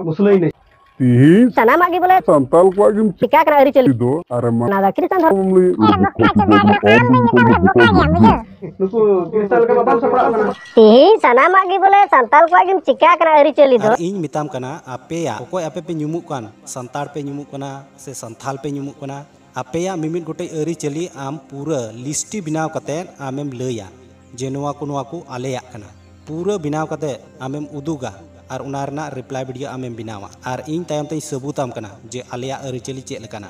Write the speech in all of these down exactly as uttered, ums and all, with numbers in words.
ᱢᱩᱥᱞᱟᱹᱭ ᱱᱟᱹᱧ᱾ ᱛᱤᱦᱤᱧ ᱥᱟᱱᱟᱢᱟᱜ ᱜᱮ ᱵᱚᱞᱮ ᱥᱟᱱᱛᱟᱞ ᱠᱚᱣᱟᱜ ᱜᱮᱢ ᱪᱤᱠᱟ ᱠᱟᱱᱟ ᱟᱹᱨᱤᱪᱟᱹᱞᱤ ᱫᱚ, ᱟᱨ ᱮᱢ ᱚᱱᱟ ᱫᱚ ᱠᱷᱨᱤᱥᱴᱟᱱ ᱫᱷᱚᱨᱚᱢ᱾ ᱮᱢ ᱞᱟᱹᱭᱮᱫ ᱫᱚ᱾ ᱱᱩᱠᱩ ᱠᱷᱨᱤᱥᱴᱟᱱ ᱞᱮᱠᱟ ᱵᱟᱢ ᱥᱟᱯᱲᱟᱜ ᱠᱟᱱᱟ᱾ ᱛᱤᱦᱤᱧ ᱥᱟᱱᱟᱢᱟᱜ ᱜᱮ ᱵᱚᱞᱮ ᱥᱟᱱᱛᱟᱞ ᱠᱚᱣᱟᱜ ᱜᱮᱢ ᱪᱤᱠᱟ ᱠᱟᱱᱟ ᱟᱹᱨᱤᱪᱟᱹᱞᱤ ᱫᱚ᱾ ᱟᱨ ᱤᱧ ᱢᱮᱛᱟᱢ ᱠᱟᱱᱟ, ᱟᱯᱮᱭᱟᱜ ᱚᱠᱚᱭ ᱟᱯᱮ ᱯᱮ ᱧᱩᱢᱩᱜ ᱠᱟᱱ, ᱥᱟᱱᱛᱟᱲ ᱯᱮ ᱧᱩᱢᱩᱜ ᱠᱟᱱᱟ ᱥᱮ ᱥᱟᱱᱛᱷᱟᱞ ᱯᱮ ᱧᱩᱢᱩᱜ ᱠᱟᱱᱟ, ᱟᱯᱮᱭᱟᱜ ᱢᱤᱢᱤᱫ ᱜᱚᱴᱮᱡ ᱟᱹᱨᱤᱪᱟᱹᱞᱤ ᱟᱢ ᱯᱩᱨᱟᱹ ᱞᱤᱥᱴᱤ ᱵᱮᱱᱟᱣ ᱠᱟᱛᱮ ᱟᱢᱮᱢ ᱞᱟᱹᱭᱟ ᱡᱮ ᱱᱚᱣᱟ ᱠᱚ, ᱱᱚᱣᱟ ᱠᱚ ᱟᱞᱮᱭᱟᱜ ᱠᱟᱱᱟ᱾ ᱯᱩᱨᱟᱹ ᱵᱮᱱᱟᱣ ᱠᱟᱛᱮ ᱟᱢᱮᱢ ᱩᱫᱩᱜᱟ ᱟᱨ ᱚᱱᱟ ᱨᱮᱱᱟᱜ ᱨᱤᱯᱞᱟᱭ ᱵᱷᱤᱰᱤᱭᱳ ᱟᱢᱮᱢ ᱵᱮᱱᱟᱣᱟ ᱟᱨ ᱤᱧ ᱛᱟᱭᱚᱢ ᱛᱮᱧ ᱥᱟᱹᱵᱩᱛᱟᱢ ᱠᱟᱱᱟ ᱡᱮ ᱟᱞᱮᱭᱟᱜ ᱟᱹᱨᱤᱪᱟᱹᱞᱤ ᱪᱮᱫ ᱞᱮᱠᱟᱱᱟ᱾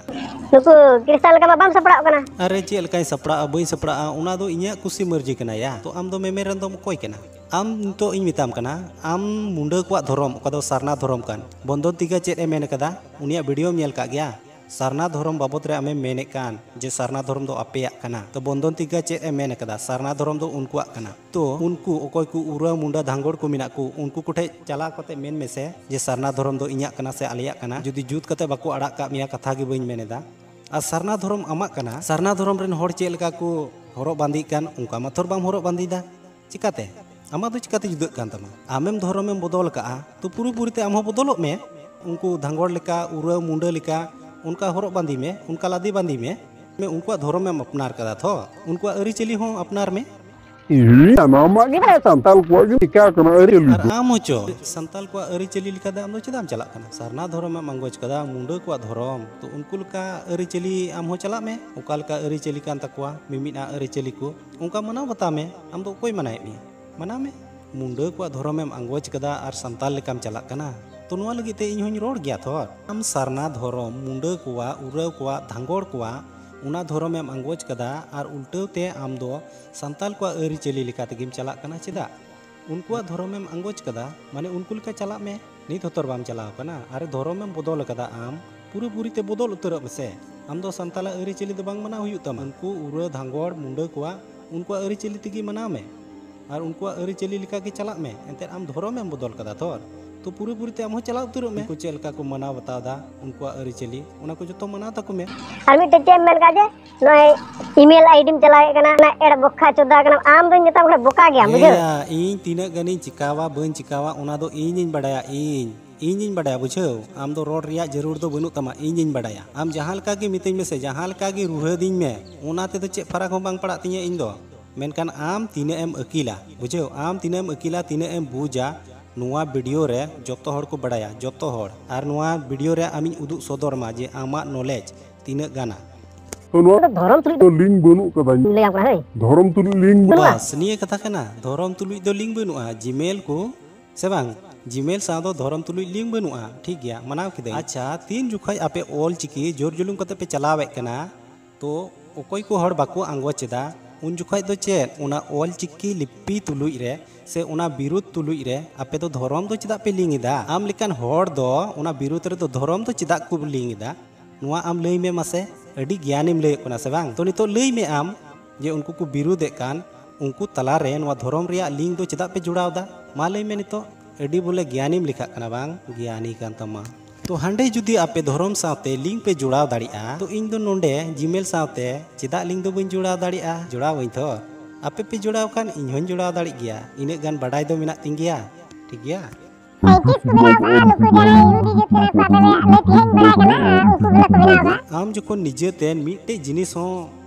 ᱱᱩᱠᱩ ᱠᱨᱤᱥᱴᱟᱱ ᱞᱮᱠᱟ ᱢᱟ ᱵᱟᱢ ᱥᱟᱯᱲᱟᱜ ᱠᱟᱱᱟ᱾ ᱟᱨᱮ, ᱪᱮᱫ ᱞᱮᱠᱟᱧ ᱥᱟᱯᱲᱟᱜᱼᱟ ᱵᱟᱹᱧ ᱥᱟᱯᱲᱟᱜᱼᱟ ᱚᱱᱟ ᱫᱚ ᱤᱧᱟᱹᱜ ᱠᱩᱥᱤ ᱢᱟᱹᱨᱡᱤ ᱠᱟᱱᱟ ᱭᱟ᱾ ᱛᱚ ᱟᱢ ᱫᱚ ᱢᱮᱢᱮᱱ ᱨᱮᱱ ᱫᱚᱢ ᱚᱠᱚᱭ ᱠᱟᱱᱟ? ᱟᱢ ᱱᱤᱛᱚᱜ ᱤᱧ ᱢᱮᱛᱟᱢ ᱠᱟᱱᱟ, ᱟᱢ ᱢᱩᱱᱰᱟᱹ ᱠᱚᱣᱟᱜ ᱫᱷᱚᱨᱚᱢ, ᱚᱠᱟ ᱫᱚ ᱥᱟᱨᱱᱟ ᱫᱷᱚᱨᱚᱢ ᱠᱟᱱ, ᱵᱚᱱᱫᱚᱱ ᱛᱤᱜᱟ ᱪᱮᱫ ᱮ ᱢᱮᱱ ᱠᱟᱫᱟ? ᱩᱱᱤᱭᱟᱜ ᱵᱷᱤᱰᱤᱭᱳᱢ ᱧᱮᱞ ᱠᱟᱜ ᱜᱮᱭᱟ? ᱥᱟᱨᱱᱟ ᱫᱷᱚᱨᱚᱢ ᱵᱟᱵᱚᱫ ᱨᱮ ᱟᱢᱮᱢ ᱢᱮᱱᱮᱫ ᱠᱟᱱ ᱡᱮ ᱥᱟᱨᱱᱟ ᱫᱷᱚᱨᱚᱢ ᱫᱚ ᱟᱯᱮᱭᱟᱜ ᱠᱟᱱᱟ, ᱛᱚ ᱵᱚᱱᱫᱚᱱ ᱛᱤᱜᱟ ᱪᱮᱫ ᱮ ᱢᱮᱱ ᱠᱟᱫᱟ? ᱥᱟᱨᱱᱟ ᱫᱷᱚᱨᱚᱢ ᱫᱚ ᱩᱱᱠᱩᱣᱟᱜ ᱠᱟᱱᱟ᱾ ᱛᱚ ᱩᱱᱠᱩ ᱚᱠᱚᱭ ᱠᱚ ᱩᱨᱟᱹ ᱢᱩᱱᱰᱟᱹ ᱫᱷᱟᱝᱜᱚᱲ ᱠᱚ ᱢᱮᱱᱟᱜ ᱠᱚ, ᱩᱱᱠᱩ ᱠᱚᱴᱷᱮᱡ ᱪᱟᱞᱟᱣ ᱠᱟᱛᱮ ᱢᱮᱱ ᱢᱮᱥᱮ ᱡᱮ ᱥᱟᱨᱱᱟ ᱫᱷᱚᱨᱚᱢ ᱫᱚ ᱤᱧᱟᱹᱜ ᱠᱟᱱᱟ ᱥᱮ ᱟᱞᱮᱭᱟᱜ ᱠᱟᱱᱟ᱾ ᱡᱩᱫᱤ ᱡᱩᱛ ᱠᱟᱛᱮ ᱵᱟᱠᱚ ᱟᱲᱟᱜ ᱠᱟᱜ ᱢᱮᱭᱟ, ᱠᱟᱛᱷᱟ ᱜᱮ ᱵᱟᱹᱧ ᱢᱮᱱ ᱮᱫᱟ᱾ ᱟᱨ ᱥᱟᱨᱱᱟ ᱫᱷᱚᱨᱚᱢ ᱟᱢᱟᱜ ᱠᱟᱱᱟ, ᱥᱟᱨᱱᱟ ᱫᱷᱚᱨᱚᱢ ᱨᱮᱱ ᱦᱚᱲ ᱪᱮᱫ ᱞᱮᱠᱟ ᱠᱚ ᱦᱚᱨᱚᱜ ᱵᱟᱸᱫᱮᱜ ᱠᱟᱱ, ᱚᱱᱠᱟ ᱢᱟ ᱛᱷᱚᱨ ᱵᱟᱢ ᱦᱚᱨᱚᱜ ᱵᱟᱸᱫᱮᱭᱮᱫᱟ᱾ ᱪᱤᱠᱟᱛᱮ? ᱟᱢᱟᱜ ᱫᱚ ᱪᱤᱠᱟᱛᱮ ᱡᱩᱫᱟᱹᱜ ᱠᱟᱱ ᱛᱟᱢᱟ? ᱟᱢᱮᱢ ᱫᱷᱚᱨᱚᱢᱮᱢ ᱵᱚᱫᱚᱞ ᱟᱠᱟᱜᱼᱟ, ᱛᱚ ᱯᱩᱨᱟᱹᱯᱩᱨᱤ ᱛᱮ ᱟᱢ ᱦᱚᱸ ᱵᱚᱫᱚᱞᱚᱜ ᱢᱮ᱾ ᱩᱱᱠᱩ ᱫᱷᱟᱸᱜᱚᱲ ᱞᱮᱠᱟ, ᱩᱨᱟᱹᱣ ᱢᱩᱸᱰᱟᱹ ᱞᱮᱠᱟ ᱚᱱᱠᱟ ᱦᱚᱨᱚᱜ ᱵᱟᱸᱫᱮ ᱢᱮ, ᱚᱱᱠᱟ ᱞᱟᱫᱮ ᱵᱟᱸᱫᱮ ᱢᱮ᱾ ᱢᱮ, ᱩᱱᱠᱩᱣᱟᱜ ᱫᱷᱚᱨᱚᱢᱮᱢ ᱟᱯᱱᱟᱨ ᱠᱟᱫᱟ ᱛᱷᱚ, ᱩᱱᱠᱩᱣᱟᱜ ᱟᱹᱨᱤᱪᱟᱹᱞᱤ ᱦᱚᱸ ᱟᱯᱱᱟᱨ ᱢᱮ᱾ ᱤᱧ ᱥᱟᱱᱟᱢᱟᱜ ᱜᱮ ᱥᱟᱱᱛᱟᱞ ᱠᱚᱣᱟᱜ ᱜᱮ ᱪᱤᱠᱟ ᱠᱟᱱᱟ ᱟᱹᱨᱤᱪᱟᱹᱞᱤ ᱟᱨ ᱫᱚ᱾ ᱟᱢ ᱦᱚᱪᱚ ᱥᱟᱱᱛᱟᱞ ᱠᱚᱣᱟᱜ ᱟᱹᱨᱤᱪᱟᱹᱞᱤ ᱞᱮᱠᱟᱛᱮ ᱟᱢ ᱫᱚ ᱪᱮᱫᱟᱜ ᱮᱢ ᱪᱟᱞᱟᱜ ᱠᱟᱱᱟ? ᱥᱟᱨᱱᱟ ᱫᱷᱚᱨᱚᱢᱮᱢ ᱟᱸᱜᱚᱪ ᱠᱟᱫᱟ, ᱢᱩᱸᱰᱟᱹ ᱠᱚᱣᱟᱜ ᱫᱷᱚᱨᱚᱢ, ᱛᱚ ᱩᱱᱠᱩ ᱞᱮᱠᱟ ᱟᱹᱨᱤᱪᱟᱹᱞᱤ ᱟᱢ ᱦᱚᱸ ᱪᱟᱞᱟᱜ ᱢᱮ᱾ ᱚᱠᱟ ᱞᱮᱠᱟ ᱟᱹᱨᱤᱪᱟᱹᱞᱤ ᱠᱟᱱ ᱛᱟᱠᱚᱣᱟ, ᱢᱤᱢᱤᱫ ᱟᱜ ᱟᱹᱨᱤᱪᱟᱹᱞᱤ ᱠᱚ ᱚᱱᱠᱟ ᱢᱟᱱᱟᱣ ᱵᱟᱛᱟᱣ ᱢᱮ᱾ ᱟᱢ ᱫᱚ ᱚᱠᱚᱭ ᱢᱟᱱᱟᱭᱮᱫ ᱢᱮᱭᱟ? ᱢᱟᱱᱟᱣ ᱢᱮ᱾ ᱢᱩᱸᱰᱟᱹ ᱠᱚᱣᱟᱜ ᱫᱷᱚᱨᱚᱢᱮᱢ ᱟᱸᱜᱚᱪ ᱠᱟᱫᱟ ᱟᱨ ᱥᱟᱱᱛᱟᱞ ᱞᱮᱠᱟᱢ ᱪᱟᱞᱟᱜ ᱠᱟᱱᱟ, ᱛᱚ ᱱᱚᱣᱟ ᱞᱟᱹᱜᱤᱫ ᱛᱮ ᱤᱧ ᱦᱚᱧ ᱨᱚᱲ ᱜᱮᱭᱟ ᱛᱷᱚᱨ᱾ ᱟᱢ ᱥᱟᱨᱱᱟ ᱫᱷᱚᱨᱚᱢ, ᱢᱩᱸᱰᱟᱹ ᱠᱚᱣᱟᱜ, ᱩᱨᱟᱹᱣ ᱠᱚᱣᱟᱜ, ᱫᱷᱟᱸᱜᱚᱲ ᱠᱚᱣᱟᱜ, ᱚᱱᱟ ᱫᱷᱚᱨᱚᱢᱮᱢ ᱟᱸᱜᱚᱪ ᱠᱟᱫᱟ ᱟᱨ ᱩᱞᱴᱟᱹᱣ ᱛᱮ ᱟᱢ ᱫᱚ ᱥᱟᱱᱛᱟᱞ ᱠᱚᱣᱟᱜ ᱟᱹᱨᱤᱪᱟᱹᱞᱤ ᱞᱮᱠᱟ ᱛᱮᱜᱮᱢ ᱪᱟᱞᱟᱜ ᱠᱟᱱᱟ᱾ ᱪᱮᱫᱟᱜ? ᱩᱱᱠᱩᱣᱟᱜ ᱫᱷᱚᱨᱚᱢᱮᱢ ᱟᱸᱜᱚᱪ ᱠᱟᱫᱟ, ᱢᱟᱱᱮ ᱩᱱᱠᱩ ᱞᱮᱠᱟ ᱪᱟᱞᱟᱜ ᱢᱮ᱾ ᱱᱤᱛ ᱦᱚᱛᱚᱨ ᱵᱟᱢ ᱪᱟᱞᱟᱣ ᱠᱟᱱᱟ᱾ ᱟᱨ ᱫᱷᱚᱨᱚᱢᱮᱢ ᱵᱚᱫᱚᱞ ᱟᱠᱟᱫᱟ, ᱟᱢ ᱯᱩᱨᱟᱹᱯᱩᱨᱤ ᱛᱮ ᱵᱚᱫᱚᱞ ᱩᱛᱟᱹᱨᱚᱜ ᱢᱮᱥᱮ᱾ ᱟᱢ ᱫᱚ ᱥᱟᱱᱛᱟᱞᱟᱜ ᱟᱹᱨᱤᱪᱟᱹᱞᱤ ᱫᱚ ᱵᱟᱝ ᱢᱟᱱᱟᱣ ᱦᱩᱭᱩᱜ ᱛᱟᱢᱟ᱾ ᱩᱱᱠᱩ ᱩᱨᱟᱹ ᱫᱷᱟᱸᱜᱚᱲ ᱢᱩᱸᱰᱟᱹ ᱠᱚᱣᱟᱜ, ᱩᱱᱠᱩᱣᱟᱜ ᱟᱹᱨᱤᱪᱟᱹᱞᱤ ᱛᱮᱜᱮ ᱢᱟᱱᱟᱣ ᱢᱮ᱾ ᱟᱨ ᱩᱱᱠᱩᱣᱟᱜ ᱟᱹᱨᱤᱪᱟᱹᱞᱤ ᱞᱮᱠᱟ ᱜᱮ ᱪᱟᱞᱟᱜ ᱢᱮ᱾ ᱮᱱᱛᱮᱫ ᱟᱢ ᱫᱷᱚᱨᱚᱢᱮᱢ ᱵᱚᱫᱚᱞ ᱠᱟᱫᱟ ᱛᱚ, ᱛᱚ ᱯᱩᱨᱟᱹᱯᱩᱨᱤ ᱛᱮ ᱟᱢ ᱦᱚᱸ ᱪᱟᱞᱟᱣ ᱩᱛᱟᱹᱨᱚᱜ ᱢᱮ᱾ ᱩᱱᱠᱩ ᱪᱮᱫ ᱞᱮᱠᱟ ᱠᱚ ᱢᱟᱱᱟᱣ ᱵᱟᱛᱟᱣ ᱮᱫᱟ, ᱩᱱᱠᱩᱣᱟᱜ ᱟᱹᱨᱤᱪᱟᱹᱞᱤ, ᱚᱱᱟ ᱠᱚ ᱡᱚᱛᱚ ᱢᱟᱱᱟᱣ ᱛᱟᱠᱚ ᱢᱮ᱾ ᱟᱨ ᱢᱤᱫᱴᱮᱡ ᱪᱮᱫ ᱮᱢ ᱢᱮᱱ ᱠᱟᱜ ᱡᱮ ᱱᱚᱜᱼᱚᱭ ᱤᱢᱮᱞ ᱟᱭᱰᱤᱢ ᱪᱟᱞᱟᱣᱮᱫ ᱠᱟᱱᱟ, ᱚᱱᱟ ᱮᱲ ᱵᱚᱠᱷᱟ ᱪᱳᱫᱟ ᱠᱟᱱᱟ, ᱟᱢ ᱫᱚᱧ ᱢᱮᱛᱟᱢ ᱠᱟᱱᱟ ᱵᱚᱠᱟ ᱜᱮᱭᱟᱢ, ᱵᱩᱡᱷᱟᱹᱣ? ᱮᱭᱟ, ᱤᱧ ᱛᱤᱱᱟᱹᱜ ᱜᱟᱱᱤᱧ ᱪᱤᱠᱟᱣᱟ ᱵᱟᱹᱧ ᱪᱤᱠᱟᱣᱟ ᱚᱱᱟ ᱫᱚ ᱤᱧᱤᱧ ᱵᱟᱰᱟᱭᱟ᱾ ᱤᱧ ᱤᱧᱤᱧ ᱵᱟᱰᱟᱭᱟ, ᱵᱩᱡᱷᱟᱹᱣ? ᱟᱢ ᱫᱚ ᱨᱚᱲ ᱨᱮᱭᱟᱜ ᱡᱟᱹᱨᱩᱲ ᱫᱚ ᱵᱟᱹᱱᱩᱜ ᱛᱟᱢᱟ, ᱤᱧᱤᱧ ᱵᱟᱰᱟᱭᱟ᱾ ᱟᱢ ᱡᱟᱦᱟᱸ ᱞᱮᱠᱟ ᱜᱮ ᱢᱤᱛᱟᱹᱧ ᱢᱮᱥᱮ, ᱡᱟᱦᱟᱸ ᱞᱮᱠᱟ ᱜᱮ ᱨᱩᱦᱮᱫᱤᱧ ᱢᱮ, ᱚᱱᱟ ᱛᱮᱫᱚ ᱪᱮᱫ ᱯᱷᱟᱨᱟᱠ ᱦᱚᱸ ᱵᱟᱝ ᱯᱟᱲᱟᱜ ᱛᱤᱧᱟᱹ ᱤᱧ ᱫᱚ᱾ ᱢᱮᱱᱠᱷᱟᱱ ᱟᱢ ᱛᱤᱱᱟᱹᱜ ᱮᱢ ᱟᱹᱠᱤᱞᱟ, ᱵᱩᱡᱷᱟᱹᱣ? ᱟᱢ ᱛᱤᱱᱟᱹᱜ ᱮᱢ ᱟᱹᱠᱤᱞᱟ, ᱛᱤᱱᱟᱹᱜ ᱮᱢ ᱵᱩᱡᱟ, ᱱᱚᱣᱟ ᱵᱷᱤᱰᱤᱭᱳ ᱨᱮ ᱡᱚᱛᱚ ᱦᱚᱲ ᱠᱚ ᱵᱟᱰᱟᱭᱟ, ᱡᱚᱛᱚ ᱦᱚᱲ᱾ ᱟᱨ ᱱᱚᱣᱟ ᱵᱷᱤᱰᱤᱭᱳ ᱨᱮ ᱟᱢᱤᱧ ᱩᱫᱩᱜ ᱥᱚᱫᱚᱨ ᱢᱟ ᱡᱮ ᱟᱢᱟᱜ ᱱᱚᱞᱮᱡᱽ ᱛᱤᱱᱟᱹᱜ ᱜᱟᱱᱟ᱾ ᱛᱚ ᱱᱚᱣᱟ ᱫᱚ ᱫᱷᱚᱨᱚᱢ ᱛᱩᱞᱩᱡ ᱫᱚ ᱞᱤᱝᱠ ᱵᱟᱹᱱᱩᱜ ᱠᱟᱫᱟ᱾ ᱞᱟᱹᱭᱟᱢ ᱠᱟᱱᱟ, ᱦᱳᱭ᱾ ᱫᱷᱚᱨᱚᱢ ᱛᱩᱞᱩᱡ ᱞᱤᱝᱠ ᱵᱟᱹᱱᱩᱜᱼᱟ᱾ ᱵᱟᱥ, ᱱᱤᱭᱟᱹ ᱠᱟᱛᱷᱟ ᱠᱟᱱᱟ, ᱫᱷᱚᱨᱚᱢ ᱛᱩᱞᱩᱡ ᱫᱚ ᱞᱤᱝᱠ ᱵᱟᱹᱱᱩᱜᱼᱟ᱾ ᱡᱤᱢᱮᱞ ᱠᱚ ᱥᱮ ᱵᱟᱝ, ᱡᱤᱢᱮᱞ ᱥᱟᱶ ᱫᱚ ᱫᱷᱚᱨᱚᱢ ᱛᱩᱞᱩᱡ ᱞᱤᱝᱠ ᱵᱟᱹᱱᱩᱜᱼᱟ᱾ ᱴᱷᱤᱠ ᱜᱮᱭᱟ, ᱢᱟᱱᱟᱣ ᱠᱤᱫᱟᱹᱧ᱾ ᱟᱪᱪᱷᱟ, ᱛᱤᱱ ᱡᱚᱠᱷᱚᱡ ᱟᱯᱮ ᱚᱞ ᱪᱤᱠᱤ ᱡᱳᱨ ᱡᱩᱞᱩᱢ ᱠᱟᱛᱮ ᱯᱮ ᱪᱟᱞᱟᱣᱮᱫ ᱠᱟᱱᱟ, ᱛᱚ ᱚᱠᱚᱭ ᱠᱚ ᱦᱚᱲ ᱵᱟᱠᱚ ᱟᱸᱜᱚᱪ ᱮᱫᱟ, ᱩᱱ ᱡᱚᱠᱷᱚᱡ ᱫᱚ ᱪᱮᱫ ᱚᱱᱟ ᱚᱞ ᱪᱤᱠᱤ ᱞᱤᱯᱤ ᱛᱩᱞᱩᱡ ᱨᱮ ᱥᱮ ᱚᱱᱟ ᱵᱤᱨᱩᱫ ᱛᱩᱞᱩᱡ ᱨᱮ ᱟᱯᱮ ᱫᱚ ᱫᱷᱚᱨᱚᱢ ᱫᱚ ᱪᱮᱫᱟᱜ ᱯᱮ ᱞᱤᱝ ᱮᱫᱟ? ᱟᱢ ᱞᱮᱠᱟᱱ ᱦᱚᱲ ᱫᱚ ᱚᱱᱟ ᱵᱤᱨᱩᱫ ᱨᱮᱫᱚ ᱫᱷᱚᱨᱚᱢ ᱫᱚ ᱪᱮᱫᱟᱜ ᱠᱚ ᱞᱤᱝ ᱮᱫᱟ? ᱱᱚᱣᱟ ᱟᱢ ᱞᱟᱹᱭ ᱢᱮ ᱢᱟᱥᱮ, ᱟᱹᱰᱤ ᱜᱮᱭᱟᱱᱤᱢ ᱞᱟᱹᱭᱚᱜ ᱠᱟᱱᱟ ᱥᱮ ᱵᱟᱝ? ᱛᱚ ᱱᱤᱛᱚᱜ ᱞᱟᱹᱭ ᱢᱮ ᱟᱢ, ᱡᱮ ᱩᱱᱠᱩ ᱠᱚ ᱵᱤᱨᱩᱫᱷ ᱮᱫ ᱠᱟᱱ, ᱩᱱᱠᱩ ᱛᱟᱞᱟᱨᱮ ᱱᱚᱣᱟ ᱫᱷᱚᱨᱚᱢ ᱨᱮᱭᱟᱜ ᱞᱤᱝᱠ ᱫᱚ ᱪᱮᱫᱟᱜ ᱯᱮ ᱡᱚᱲᱟᱣ ᱮᱫᱟ? ᱢᱟ ᱞᱟᱹᱭ ᱢᱮ ᱱᱤᱛᱚᱜ᱾ ᱟᱹᱰᱤ ᱵᱚᱞᱮ ᱜᱮᱭᱟᱱᱤᱢ ᱞᱮᱠᱷᱟᱜ ᱠᱟᱱᱟ ᱵᱟᱝ? ᱜᱮᱭᱟᱱᱤ ᱠᱟᱱ ᱛᱟᱢᱟ᱾ ᱛᱚ ᱦᱟᱸᱰᱮ ᱡᱩᱫᱤ ᱟᱯᱮ ᱫᱷᱚᱨᱚᱢ ᱥᱟᱶᱛᱮ ᱞᱤᱝᱠ ᱯᱮ ᱡᱚᱲᱟᱣ ᱫᱟᱲᱮᱭᱟᱜᱼᱟ, ᱛᱚ ᱤᱧ ᱫᱚ ᱱᱚᱰᱮ ᱡᱤᱢᱮᱞ ᱥᱟᱶᱛᱮ ᱪᱮᱫᱟᱜ ᱞᱤᱝᱠ ᱫᱚ ᱵᱟᱹᱧ ᱡᱚᱲᱟᱣ ᱫᱟᱲᱮᱭᱟᱜᱼᱟ? ᱡᱚᱲᱟᱣ ᱟᱹᱧ ᱛᱷᱚᱨ᱾ ᱟᱯᱮ ᱯᱮ ᱡᱚᱲᱟᱣ ᱠᱷᱟᱱ ᱤᱧ ᱦᱚᱸᱧ ᱡᱚᱲᱟᱣ ᱫᱟᱲᱮᱜ ᱜᱮᱭᱟ, ᱤᱱᱟᱹᱜ ᱜᱟᱱ ᱵᱟᱰᱟᱭ ᱫᱚ ᱢᱮᱱᱟᱜ ᱛᱤᱧ ᱜᱮᱭᱟ᱾ ᱴᱷᱤᱠ ᱜᱮᱭᱟ? ᱥᱟᱭᱮᱱᱴᱤᱥᱴ ᱠᱚ ᱵᱮᱱᱟᱣ ᱠᱟᱜᱼᱟ, ᱱᱩᱠᱩ ᱡᱟᱦᱟᱸᱭ ᱤᱦᱩᱫᱤ ᱡᱟᱹᱛ ᱠᱟᱱᱟ ᱠᱚ, ᱟᱫᱚ ᱞᱮ ᱛᱮᱦᱮᱧ ᱵᱟᱲᱟᱭ ᱠᱟᱱᱟ, ᱟᱨ ᱩᱱᱠᱩ ᱵᱚᱞᱮ ᱠᱚ ᱵᱮᱱᱟᱣ ᱮᱫᱟ᱾ ᱟᱢ ᱡᱚᱠᱷᱚᱱ ᱱᱤᱡᱮᱛᱮ ᱢᱤᱫᱴᱮᱡ ᱡᱤᱱᱤᱥ ᱦᱚᱸ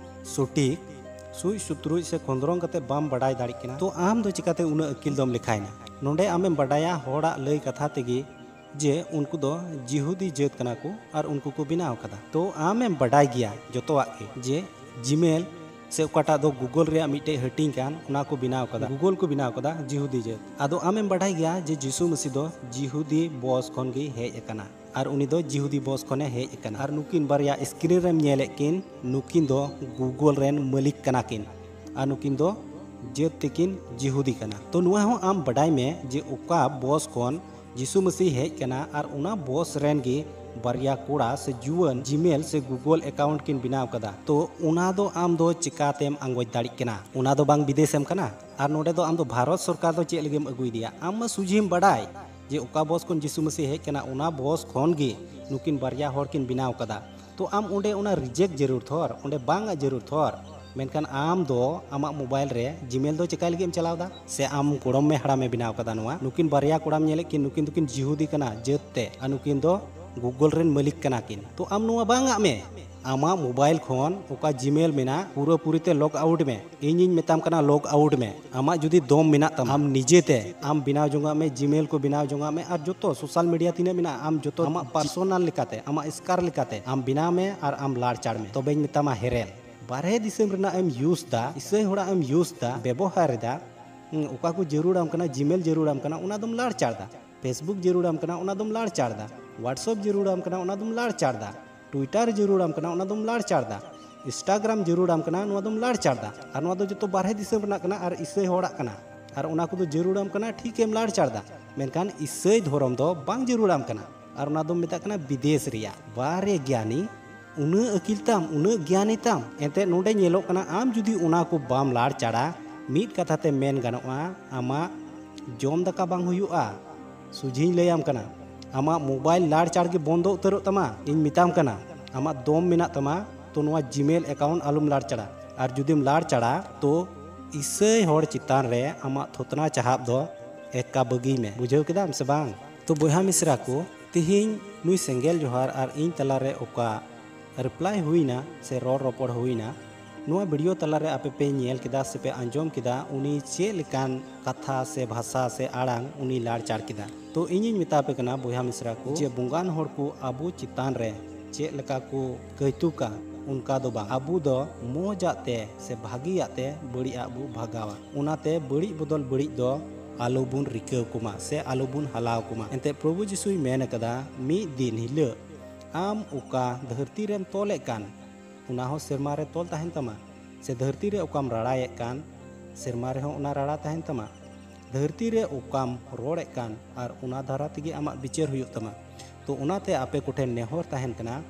ᱥᱚᱴᱷᱤᱠ ᱥᱩᱡ ᱥᱩᱛᱨᱩᱡ ᱥᱮ ᱠᱷᱚᱸᱫᱽᱨᱚᱝ ᱠᱟᱛᱮ ᱵᱟᱢ ᱵᱟᱰᱟᱭ ᱫᱟᱲᱮᱜ ᱠᱟᱱᱟ, ᱛᱚ ᱟᱢ ᱫᱚ ᱪᱤᱠᱟᱛᱮ ᱩᱱᱟᱹᱜ ᱟᱹᱠᱤᱞ ᱫᱚᱢ ᱞᱮᱠᱷᱟᱭᱮᱱᱟ? ᱱᱚᱰᱮ ᱟᱢᱮᱢ ᱵᱟᱰᱟᱭᱟ ᱦᱚᱲᱟᱜ ᱞᱟᱹᱭ ᱠᱟᱛᱷᱟ ᱛᱮᱜᱮ ᱡᱮ ᱩᱱᱠᱩ ᱫᱚ ᱡᱤᱦᱩᱫᱤ ᱡᱟᱹᱛ ᱠᱟᱱᱟ ᱠᱚ ᱟᱨ ᱩᱱᱠᱩ ᱠᱚ ᱵᱮᱱᱟᱣ ᱠᱟᱫᱟ᱾ ᱛᱚ ᱟᱢᱮᱢ ᱵᱟᱰᱟᱭ ᱜᱮᱭᱟ ᱡᱚᱛᱚᱣᱟᱜ ᱜᱮ ᱡᱮ ᱡᱤᱢᱮᱞ ᱥᱮ ᱚᱠᱟᱴᱟᱜ ᱫᱚ ᱜᱩᱜᱚᱞ ᱨᱮᱭᱟᱜ ᱢᱤᱫᱴᱮᱡ ᱦᱟᱹᱴᱤᱧ ᱠᱟᱱ, ᱚᱱᱟ ᱠᱚ ᱵᱮᱱᱟᱣ ᱠᱟᱫᱟ, ᱜᱩᱜᱚᱞ ᱠᱚ ᱵᱮᱱᱟᱣ ᱠᱟᱫᱟ ᱡᱤᱦᱩᱫᱤ ᱡᱟᱹᱛ᱾ ᱟᱫᱚ ᱟᱢᱮᱢ ᱵᱟᱰᱟᱭ ᱜᱮᱭᱟ ᱡᱮ ᱡᱤᱥᱩ ᱢᱟᱹᱥᱤ ᱫᱚ ᱡᱤᱦᱩᱫᱤ ᱵᱚᱸᱥ ᱠᱷᱚᱱ ᱜᱮ ᱦᱮᱡ ᱟᱠᱟᱱᱟ ᱟᱨ ᱩᱱᱤ ᱫᱚ ᱡᱤᱦᱩᱫᱤ ᱵᱚᱸᱥ ᱠᱷᱚᱱᱮ ᱦᱮᱡ ᱟᱠᱟᱱᱟ᱾ ᱟᱨ ᱱᱩᱠᱤᱱ ᱵᱟᱨᱭᱟ ᱥᱠᱨᱤᱱ ᱨᱮᱢ ᱧᱮᱞᱮᱫ ᱠᱤᱱ, ᱱᱩᱠᱤᱱ ᱫᱚ ᱜᱩᱜᱚᱞ ᱨᱮᱱ ᱢᱟᱹᱞᱤᱠ ᱠᱟᱱᱟ ᱠᱤᱱ ᱟᱨ ᱱᱩᱠᱤᱱ ᱫᱚ ᱡᱟᱹᱛ ᱛᱮᱠᱤᱱ ᱡᱤᱦᱩᱫᱤ ᱠᱟᱱᱟ᱾ ᱛᱚ ᱱᱚᱣᱟ ᱦᱚᱸ ᱟᱢ ᱵᱟᱰᱟᱭ ᱢᱮ ᱡᱮ ᱚᱠᱟ ᱵᱚᱸᱥ ᱠᱷᱚᱱ ᱡᱤᱥᱩ ᱢᱟᱹᱥᱤ ᱦᱮᱡ ᱠᱟᱱᱟ ᱟᱨ ᱚᱱᱟ ᱵᱚᱸᱥ ᱨᱮᱱ ᱜᱮ ᱵᱟᱨᱭᱟ ᱠᱚᱲᱟ ᱥᱮ ᱡᱩᱣᱟᱹᱱ ᱡᱤᱢᱮᱞ ᱥᱮ ᱜᱩᱜᱚᱞ ᱮᱠᱟᱣᱩᱱᱴ ᱠᱤᱱ ᱵᱮᱱᱟᱣ ᱠᱟᱫᱟ᱾ ᱛᱚ ᱚᱱᱟ ᱫᱚ ᱟᱢ ᱫᱚ ᱪᱤᱠᱟᱛᱮᱢ ᱟᱸᱜᱚᱪ ᱫᱟᱲᱮᱜ ᱠᱟᱱᱟ? ᱚᱱᱟ ᱫᱚ ᱵᱟᱝ ᱵᱤᱫᱮᱥᱮᱢ ᱠᱟᱱᱟ? ᱟᱨ ᱱᱚᱰᱮ ᱫᱚ ᱟᱢ ᱫᱚ ᱵᱷᱟᱨᱚᱛ ᱥᱚᱨᱠᱟᱨ ᱫᱚ ᱪᱮᱫ ᱞᱟᱹᱜᱤᱫ ᱮᱢ ᱟᱹᱜᱩᱭᱮᱫᱮᱭᱟ? ᱟᱢ ᱢᱟ ᱥᱩᱡᱷᱤᱢ ᱵᱟᱰᱟᱭ ᱡᱮ ᱚᱠᱟ ᱵᱚᱸᱥ ᱠᱷᱚᱱ ᱡᱤᱥᱩ ᱢᱟᱹᱥᱤ ᱦᱮᱡ ᱠᱟᱱᱟ, ᱚᱱᱟ ᱵᱚᱸᱥ ᱠᱷᱚᱱ ᱜᱮ ᱱᱩᱠᱤᱱ ᱵᱟᱨᱭᱟ ᱦᱚᱲ ᱠᱤᱱ ᱵᱮᱱᱟᱣ ᱠᱟᱫᱟ᱾ ᱛᱚ ᱟᱢ ᱚᱸᱰᱮ ᱚᱱᱟ ᱨᱤᱡᱮᱠᱴ ᱡᱟᱹᱨᱩᱲ ᱛᱷᱚᱨ, ᱚᱸᱰᱮ ᱵᱟᱝ ᱟᱜ ᱡᱟᱹᱨᱩᱲ ᱛᱷᱚᱨ᱾ ᱢᱮᱱᱠᱷᱟᱱ ᱟᱢ ᱫᱚ ᱟᱢᱟᱜ ᱢᱳᱵᱟᱭᱤᱞ ᱨᱮ ᱡᱤᱢᱮᱞ ᱫᱚ ᱪᱮᱠᱟᱭ ᱞᱟᱹᱜᱤᱫ ᱮᱢ ᱪᱟᱞᱟᱣ ᱮᱫᱟ? ᱥᱮ ᱟᱢ ᱜᱚᱲᱚᱢ ᱢᱮ ᱦᱟᱲᱟᱢᱮ ᱵᱮᱱᱟᱣ ᱠᱟᱫᱟ ᱱᱚᱣᱟ? ᱱᱩᱠᱤᱱ ᱵᱟᱨᱭᱟ ᱠᱚᱲᱟᱢ ᱧᱮᱞᱮᱫ ᱠᱤᱱ, ᱱᱩᱠᱤᱱ ᱫᱚᱠᱤᱱ ᱡᱤᱦᱩᱫᱤ ᱠᱟᱱᱟ ᱡᱟᱹᱛ ᱛᱮ, ᱟᱨ ᱱᱩᱠᱤᱱ ᱫᱚ ᱜᱩᱜᱚᱞ ᱨᱮᱱ ᱢᱟᱹᱞᱤᱠ ᱠᱟᱱᱟ ᱠᱤᱱ᱾ ᱛᱚ ᱟᱢ ᱱᱚᱣᱟ ᱵᱟᱝ ᱟᱜ ᱢᱮ, ᱟᱢᱟᱜ ᱢᱳᱵᱟᱭᱤᱞ ᱠᱷᱚᱱ ᱚᱠᱟ ᱡᱤᱢᱮᱞ ᱢᱮᱱᱟᱜ ᱯᱩᱨᱟᱹᱯᱩᱨᱤ ᱛᱮ ᱞᱚᱜ ᱟᱣᱩᱴ ᱢᱮ᱾ ᱤᱧᱤᱧ ᱢᱮᱛᱟᱢ ᱠᱟᱱᱟ ᱞᱚᱜ ᱟᱣᱩᱴ ᱢᱮ᱾ ᱟᱢᱟᱜ ᱡᱩᱫᱤ ᱫᱚᱢ ᱢᱮᱱᱟᱜ ᱛᱟᱢᱟ, ᱟᱢ ᱱᱤᱡᱮᱛᱮ ᱟᱢ ᱵᱮᱱᱟᱣ ᱡᱚᱝᱟᱜ ᱢᱮ, ᱡᱤᱢᱮᱞ ᱠᱚ ᱵᱮᱱᱟᱣ ᱡᱚᱝᱟᱜ ᱢᱮ, ᱟᱨ ᱡᱚᱛᱚ ᱥᱳᱥᱟᱞ ᱢᱤᱰᱤᱭᱟ ᱛᱤᱱᱟᱹᱜ ᱢᱮᱱᱟᱜᱼᱟ ᱟᱢ ᱡᱚᱛᱚ ᱟᱢᱟᱜ ᱯᱟᱨᱥᱚᱱᱟᱞ ᱞᱮᱠᱟᱛᱮ, ᱟᱢᱟᱜ ᱮᱥᱠᱟᱨ ᱞᱮᱠᱟᱛᱮ ᱟᱢ ᱵᱮᱱᱟᱣ ᱢᱮ ᱟᱨ ᱟᱢ ᱞᱟᱲ ᱪᱟᱲ ᱢᱮ, ᱛᱚᱵᱮᱧ ᱢᱮᱛᱟᱢᱟ ᱦᱮᱨᱮᱞ᱾ ᱵᱟᱨᱦᱮ ᱫᱤᱥᱚᱢ ᱨᱮᱱᱟᱜ ᱮᱢ ᱤᱭᱩᱡᱽ ᱫᱟ, ᱤᱥᱟᱹᱭ ᱦᱚᱲᱟᱜ ᱮᱢ ᱤᱭᱩᱡᱽ ᱫᱟ, ᱵᱮᱵᱚᱦᱟᱨ ᱮᱫᱟ, ᱦᱩᱸ, ᱚᱠᱟ ᱠᱚ ᱡᱟᱹᱨᱩᱲᱟᱢ ᱠᱟᱱᱟ, ᱡᱤᱢᱮᱞ ᱡᱟᱹᱨᱩᱲᱟᱢ ᱠᱟᱱᱟ, ᱚᱱᱟ ᱫᱚᱢ ᱞᱟᱲ ᱪᱟᱲ ᱫᱟ᱾ ᱯᱷᱮᱥᱵᱩᱠ ᱡᱟᱹᱨᱩᱲᱟᱢ ᱠᱟᱱᱟ, ᱚᱱᱟ ᱫᱚᱢ ᱞᱟᱲ ᱪᱟᱲ ᱫᱟ᱾ ᱣᱟᱴᱥᱮᱯ ᱡᱟᱹᱨᱩᱲᱟᱢ ᱠᱟᱱᱟ, ᱚᱱᱟ ᱫᱚᱢ ᱞᱟᱲ ᱪᱟᱲ ᱫᱟ᱾ ᱴᱩᱭᱴᱟᱨ ᱡᱟᱹᱨᱩᱲᱟᱢ ᱠᱟᱱᱟ, ᱚᱱᱟ ᱫᱚᱢ ᱞᱟᱲ ᱪᱟᱲ ᱫᱟ᱾ ᱤᱱᱥᱴᱟᱜᱨᱟᱢ ᱡᱟᱹᱨᱩᱲᱟᱢ ᱠᱟᱱᱟ, ᱱᱚᱣᱟ ᱫᱚᱢ ᱞᱟᱲ ᱪᱟᱲ ᱫᱟ᱾ ᱟᱨ ᱱᱚᱣᱟ ᱫᱚ ᱡᱚᱛᱚ ᱵᱟᱨᱦᱮ ᱫᱤᱥᱚᱢ ᱨᱮᱱᱟᱜ ᱠᱟᱱᱟ ᱟᱨ ᱤᱥᱟᱹᱭ ᱦᱚᱲᱟᱜ ᱠᱟᱱᱟ᱾ ᱟᱨ ᱚᱱᱟ ᱠᱚᱫᱚ ᱡᱟᱹᱨᱩᱲᱟᱢ ᱠᱟᱱᱟ, ᱴᱷᱤᱠ ᱮᱢ ᱞᱟᱲ ᱪᱟᱲ ᱫᱟ᱾ ᱢᱮᱱᱠᱷᱟᱱ ᱤᱥᱟᱹᱭ ᱫᱷᱚᱨᱚᱢ ᱫᱚ ᱵᱟᱝ ᱡᱟᱹᱨᱩᱲᱟᱢ ᱠᱟᱱᱟ᱾ ᱟᱨ ᱚᱱᱟ ᱫᱚᱢ ᱢᱮᱛᱟᱜ ᱠᱟᱱᱟ ᱵᱤᱫᱮᱥ ᱨᱮᱭᱟᱜ᱾ ᱵᱟᱨᱮ ᱜᱮᱭᱟᱱᱤ, ᱩᱱᱟᱹᱜ ᱟᱹᱠᱤᱞ ᱛᱟᱢ, ᱩᱱᱟᱹᱜ ᱜᱮᱭᱟᱱᱤ ᱛᱟᱢ, ᱮᱱᱛᱮᱫ ᱱᱚᱰᱮ ᱧᱮᱞᱚᱜ ᱠᱟᱱᱟ, ᱟᱢ ᱡᱩᱫᱤ ᱚᱱᱟ ᱠᱚ ᱵᱟᱢ ᱞᱟᱲ ᱪᱟᱲᱟ, ᱢᱤᱫ ᱠᱟᱛᱷᱟ ᱛᱮ ᱢᱮᱱ ᱜᱟᱱᱚᱜᱼᱟ, ᱟᱢᱟᱜ ᱡᱚᱢ ᱫᱟᱠᱟ ᱵᱟᱝ ᱦᱩᱭᱩᱜᱼᱟ᱾ ᱥᱚᱡᱷᱮᱧ ᱞᱟᱹᱭᱟᱢ ᱠᱟᱱᱟ, ᱟᱢᱟᱜ ᱢᱳᱵᱟᱭᱤᱞ ᱞᱟᱲ ᱪᱟᱲ ᱜᱮ ᱵᱚᱱᱫᱚ ᱩᱛᱟᱹᱨᱚᱜ ᱛᱟᱢᱟ᱾ ᱤᱧ ᱢᱮᱛᱟᱢ ᱠᱟᱱᱟ, ᱟᱢᱟᱜ ᱫᱚᱢ ᱢᱮᱱᱟᱜ ᱛᱟᱢᱟ, ᱛᱚ ᱱᱚᱣᱟ ᱡᱤᱢᱮᱞ ᱮᱠᱟᱣᱩᱱᱴ ᱟᱞᱚᱢ ᱞᱟᱲ ᱪᱟᱲᱟ᱾ ᱟᱨ ᱡᱩᱫᱤᱢ ᱞᱟᱲ ᱪᱟᱲᱟ, ᱛᱚ ᱤᱥᱟᱹᱭ ᱦᱚᱲ ᱪᱮᱛᱟᱱ ᱨᱮ ᱟᱢᱟᱜ ᱛᱷᱚᱛᱱᱟ ᱪᱟᱦᱟᱵ ᱫᱚ ᱮᱠᱟ ᱵᱟᱹᱜᱤᱭ ᱢᱮ᱾ ᱵᱩᱡᱷᱟᱹᱣ ᱠᱮᱫᱟᱢ ᱥᱮ ᱵᱟᱝ? ᱛᱚ ᱵᱚᱭᱦᱟ ᱢᱤᱥᱨᱟ ᱠᱚ, ᱛᱤᱦᱤᱧ ᱱᱩᱭ ᱥᱮᱸᱜᱮᱞ ᱡᱚᱦᱟᱨ ᱟᱨ ᱤᱧ ᱛᱟᱞᱟᱨᱮ ᱚᱠᱟ ᱨᱤᱯᱞᱟᱭ ᱦᱩᱭᱱᱟ ᱥᱮ ᱨᱚᱲ ᱨᱚᱯᱚᱲ ᱦᱩᱭᱱᱟ, ᱱᱚᱣᱟ ᱵᱷᱤᱰᱤᱭᱳ ᱛᱟᱞᱟᱨᱮ ᱟᱯᱮ ᱯᱮ ᱧᱮᱞ ᱠᱮᱫᱟ ᱥᱮ ᱯᱮ ᱟᱸᱡᱚᱢ ᱠᱮᱫᱟ, ᱩᱱᱤ ᱪᱮᱫ ᱞᱮᱠᱟᱱ ᱠᱟᱛᱷᱟ ᱥᱮ ᱵᱷᱟᱥᱟ ᱥᱮ ᱟᱲᱟᱝ ᱩᱱᱤ ᱞᱟᱲ ᱪᱟᱲ ᱠᱮᱫᱟ᱾ ᱛᱚ ᱤᱧᱤᱧ ᱢᱮᱛᱟ ᱯᱮ ᱠᱟᱱᱟ ᱵᱚᱭᱦᱟ ᱢᱤᱥᱨᱟ ᱠᱚ, ᱡᱮ ᱵᱚᱸᱜᱟᱱ ᱦᱚᱲ ᱠᱚ ᱟᱵᱚ ᱪᱮᱛᱟᱱ ᱨᱮ ᱪᱮᱫ ᱞᱮᱠᱟ ᱠᱚ ᱠᱟᱹᱭᱛᱩᱠᱟ, ᱚᱱᱠᱟ ᱫᱚ ᱵᱟᱝ᱾ ᱟᱵᱚ ᱫᱚ ᱢᱚᱡᱟᱜ ᱛᱮ ᱥᱮ ᱵᱷᱟᱜᱤᱭᱟᱜ ᱛᱮ ᱵᱟᱹᱲᱤᱡᱟᱜ ᱵᱚ ᱵᱷᱟᱜᱟᱣᱟ᱾ ᱚᱱᱟᱛᱮ ᱵᱟᱹᱲᱤᱡ ᱵᱚᱫᱚᱞ ᱵᱟᱹᱲᱤᱡ ᱫᱚ ᱟᱞᱚ ᱵᱚᱱ ᱨᱤᱠᱟᱹ ᱠᱚᱢᱟ ᱥᱮ ᱟᱞᱚ ᱵᱚᱱ ᱦᱟᱞᱟᱣ ᱠᱚᱢᱟ᱾ ᱮᱱᱛᱮ ᱯᱨᱚᱵᱷᱩ ᱡᱤᱥᱩᱭ ᱢᱮᱱ ᱟᱠᱟᱫᱟ, ᱢᱤᱫ ᱫᱤᱱ ᱦᱤᱞᱳᱜ ᱟᱢ ᱚᱠᱟ ᱫᱷᱟᱹᱨᱛᱤ ᱨᱮᱢ ᱛᱚᱞᱮᱫ ᱠᱟᱱ, ᱚᱱᱟ ᱦᱚᱸ ᱥᱮᱨᱢᱟ ᱨᱮ ᱛᱚᱞ ᱛᱟᱦᱮᱱ ᱛᱟᱢᱟ, ᱥᱮ ᱫᱷᱟᱹᱨᱛᱤ ᱨᱮ ᱚᱠᱟᱢ ᱨᱟᱲᱟᱭᱮᱫ ᱠᱟᱱ, ᱥᱮᱨᱢᱟ ᱨᱮᱦᱚᱸ ᱚᱱᱟ ᱨᱟᱲᱟ ᱛᱟᱦᱮᱱ ᱛᱟᱢᱟ᱾ ᱫᱷᱟᱹᱨᱛᱤ ᱨᱮ ᱚᱠᱟᱢ ᱨᱚᱲᱮᱫ ᱠᱟᱱ, ᱟᱨ ᱚᱱᱟ ᱫᱷᱟᱨᱟ ᱛᱮᱜᱮ ᱟᱢᱟᱜ ᱵᱤᱪᱟᱹᱨ ᱦᱩᱭᱩᱜ ᱛᱟᱢᱟ᱾ ᱛᱚ ᱚᱱᱟᱛᱮ ᱟᱯᱮ ᱠᱚᱴᱷᱮᱱ ᱱᱮᱦᱚᱨ ᱛᱟᱦᱮᱱ ᱠᱟᱱᱟ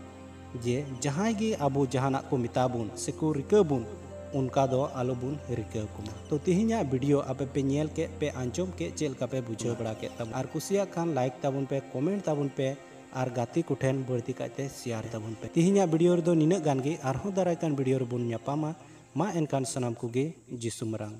ᱡᱮ ᱡᱟᱦᱟᱸᱭ ᱜᱮ ᱟᱵᱚ ᱡᱟᱦᱟᱱᱟᱜ ᱠᱚ ᱢᱮᱛᱟ ᱵᱚᱱ ᱥᱮᱠᱚ ᱨᱤᱠᱟᱹ ᱵᱚᱱ, ᱚᱱᱠᱟ ᱫᱚ ᱟᱞᱚ ᱵᱚᱱ ᱨᱤᱠᱟᱹ ᱠᱚᱢᱟ᱾ ᱛᱚ ᱛᱮᱦᱮᱧᱟᱜ ᱵᱷᱤᱰᱤᱭᱳ ᱟᱯᱮ ᱯᱮ ᱧᱮᱞ ᱠᱮᱫ, ᱯᱮ ᱟᱸᱡᱚᱢ ᱠᱮᱫ, ᱪᱮᱫ ᱞᱮᱠᱟ ᱯᱮ ᱵᱩᱡᱷᱟᱹᱣ ᱵᱟᱲᱟ ᱠᱮᱫ ᱛᱟᱵᱚᱱᱟ? ᱟᱨ ᱠᱩᱥᱤᱭᱟᱜ ᱠᱷᱟᱱ ᱞᱟᱭᱤᱠ ᱛᱟᱵᱚᱱ ᱯᱮ, ᱠᱚᱢᱮᱱᱴ ᱛᱟᱵᱚᱱ ᱯᱮ, ᱟᱨ ᱜᱟᱛᱮ ᱠᱚᱴᱷᱮᱱ ᱵᱟᱹᱲᱛᱤ ᱠᱟᱭᱛᱮ ᱥᱮᱭᱟᱨ ᱛᱟᱵᱚᱱ ᱯᱮ᱾ ᱛᱮᱦᱮᱧᱟᱜ ᱵᱷᱤᱰᱤᱭᱳ ᱨᱮᱫᱚ ᱱᱤᱱᱟᱹᱜ ᱜᱟᱱ ᱜᱮ, ᱟᱨᱦᱚᱸ ᱫᱟᱨᱟᱭ ᱠᱟᱱ ᱵᱷᱤᱰᱤᱭᱳ ᱨᱮᱵᱚᱱ ᱧᱟᱯᱟᱢᱟ᱾ ᱢᱟ ᱮᱱᱠᱷᱟᱱ ᱥᱟᱱᱟᱢ ᱠᱚᱜᱮ ᱡᱤᱥᱩ ᱢᱟᱨᱟᱝ᱾